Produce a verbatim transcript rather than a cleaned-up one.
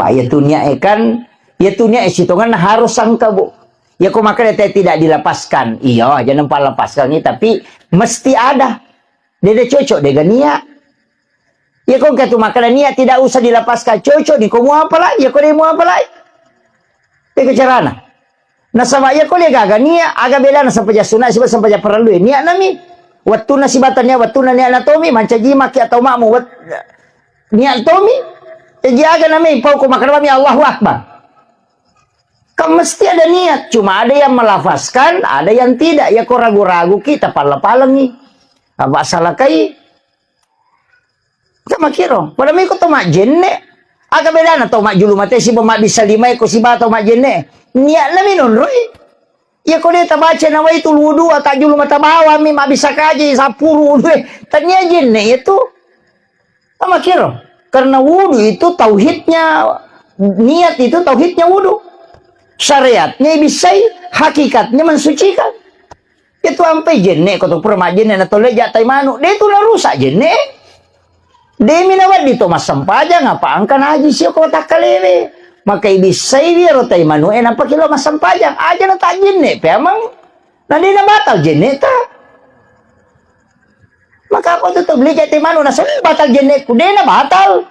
Pak, ya tu niat e kan, ya tu niat e sitongan harus sangka, Bu. Ya ko makkeda te tidak dilepaskan. Iya, jangan lupa lepaskan ini, tapi mesti ada. Dia ada cocok dengan niat. Ya ko engka tu makkeda niat tidak usah dilepaskan, cocok ni ko muapalai, ya ko dia muapalai. Itu carana. Nasaba iya ko le gaga niat, aga bedana sempajang sunat siba sempajang parellu e? Niat nami. Wettunna sibata niat, wettunna niat natomi, mancaji maki atau makmu wet-, niat tomi. Jaji aga nami pau ko makkeda mami Allahu Akbar. Kan mesti ada niat, cuma ada yang melafazkan, ada yang tidak. Ya ko ragu-ragu ki, tapalla-pallengi. Apa salakai? Kan makkiro. Pada miko to majjenne. Aga bedana to majjulu mate siba mabbissa lima e ko siba to majjenne. Niatna mi nonroi. Iya ko de tabaca nawaitul wudu, atajjulu mata bawang mi mabbissa kaji sappuru wudu e. Tania jenne itu. Kan makkiro. Karena wudu itu tauhidnya, niat itu tauhidnya wudu. Syariatnya ibissai, hakikatnya mensucikan. Itu ampai jenne ko to pura majjenne na tolle ja tai manu. De tu narusak jenne. De mi nawedding to massempajang apa angka naji sio ko takkalewe. Maka ibissai wi ro tai manu e nappa kilo massempajang. Aja na tajjenne pe amang. Na de na batal jenne ta. Maka apa tu to beli jai tai manu na sembatal jenne ku de na batal.